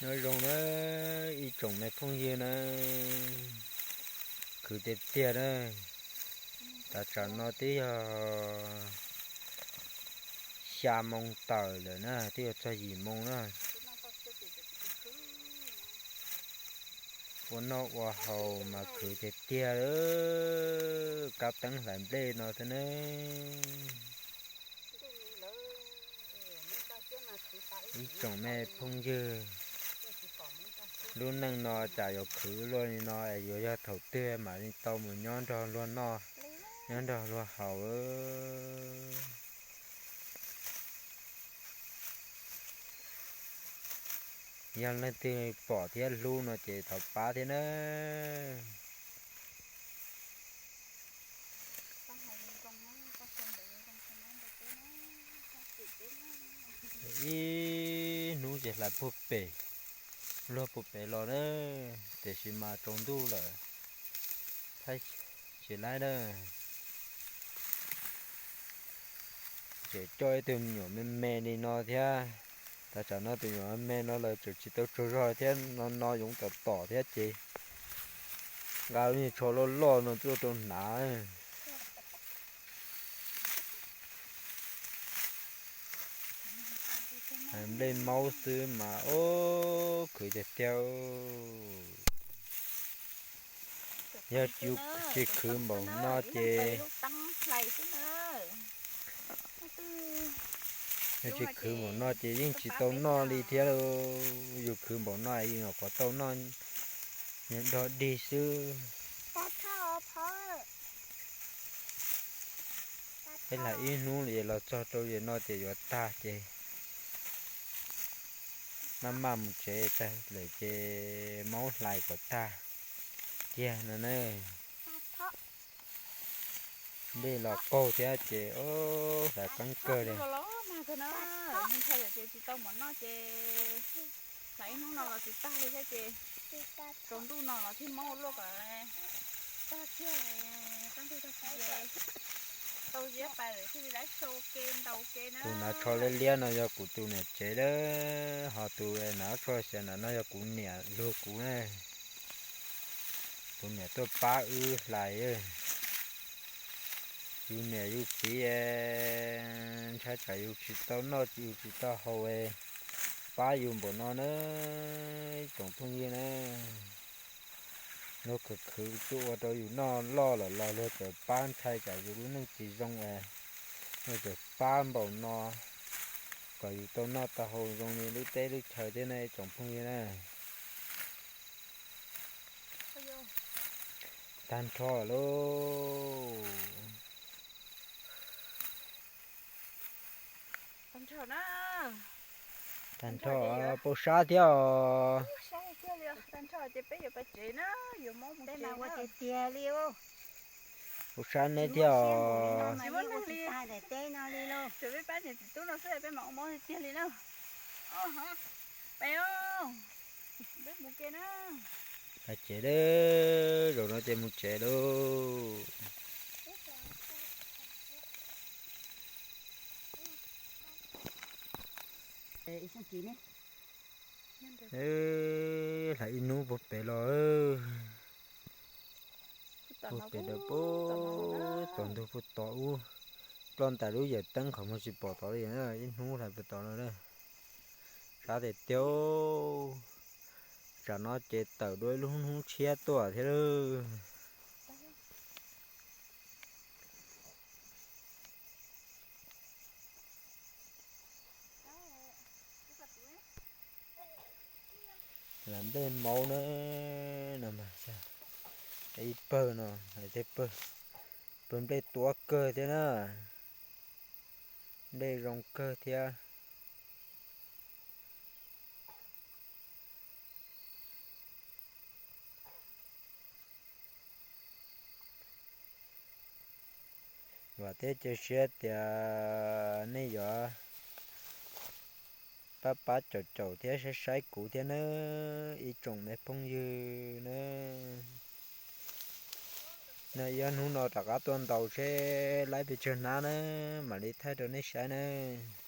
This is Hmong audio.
Nyob zoo na ib tsoom me phooj ywg na, khwv tiag tiag na. Tam tsam no twb yog xya moo tawm lawm na, twb yuav txog yim moo na. Ua noj ua haus mas khwv tiag tiag, kab teeb hlais nplej no thiab na. Ib tsoom me phooj ywg, lub neej no tsam yuav khwv luaj li no es yuav yog thaum twg mam li tau mus nyob nrog luag noj, nyob nrog luag haus. Yog leej twg pom thiab hlub no ces thov pab thiab na. Ib hnub ces hlais puag pem, luag puag pem los na, tiam sis mas tsaus ntuj lawm, thaij tsis laib na. Tseem coj ib tug me nyuam me me li no thiab. Tam tsam no tus me nyuam me me no lawv tseem tsis tau tsaug zog thiab, no no yoov tom tom thiab ces nqa lub niag tsho loj loj no tuaj rau hnav. Nplej maub xwb mas ub khwv tiag tiag. Yog yus tsis khwv npaum no ces, yog tsis khwv npaum no ces yeej tsis tau noj li thiab. Yus khwv npaum no es yus nyuam qhuav tau noj dog dig xwb. Peb hlais ib hnub li los txog rau yam no ces yuav tag ces maj mam mus tsev tag lawm ces maub hlais kom tag kiag no na. Nplej los qaug thiab ces hlais qeeb kawg li. Hlais ib hnub no los tsis tag li thiab ces tsaus ntuj no los thiaj maub luaj kom tag kiag, tag ntug tag kis tau ziab pais lawm thiaj li laib sau ke ntaus ke na. Tus hnav tsho liab liab no yog kuv tus niam tsev lawm, ho tus hnav tsho xyaw nram no yog kuv niam yug kuv na. Kuv niam tuaj pab wb hlais. Yus niam yus txiv ntshai tsam yus tsis tau noj yus tsis tau haus, pab yus npaum no na, ib tsoom phooj ywg na. Luag khwv khwv tuaj ua rau yus noj loj lawm los luag txawm pab, ntshai tsam yus lub neej tsis zoo es luag txawm pab npaum no kom yus tau noj tau haus zoo li lub teb lub chaw thiab na ib tsoom phooj ywg na. Tag nrho lauj. Tag nrho, pau sab thiab os. Tag nrho ces peb yuav pais tsev na, yuav maub mus tsev na. Tiag tiag li. Pau sab neb thiab os. Tsis muaj neeg li, tsuas peb pab niam txiv tub no xwb peb mam ua maub tiag tiag li na. Pais os, peb mus ke na. Pais tsev lauj, zaum no ces mus tsev lauj. Hlais ib hnub puag pem los, puag pem lawm puag tom ntug puag tom ub, ploj ntais lub yawm teeb qhov muag tsis pom tod li, ib hnub hlais puag tom no na. Sab tiag tiag, tsam no ces tawm dua ib lub hnub tshiab tuaj thiab lauj. Hlais nplej maub na, no mas ib pawg no, hlais tej pawg, pawg nplej tuab kawg thiab na, nplej zoo kawg thiab. Vam thiab cia siab tias nej yuav pab pab caum caum thiab saib saib kuv thiab nawb ib tsoom me phooj ywg nawb. No ib ob hnub no rov qab tuaj ntaus seb laib pes tsawg hnab nawb mam li thaij rau nej saib nawb.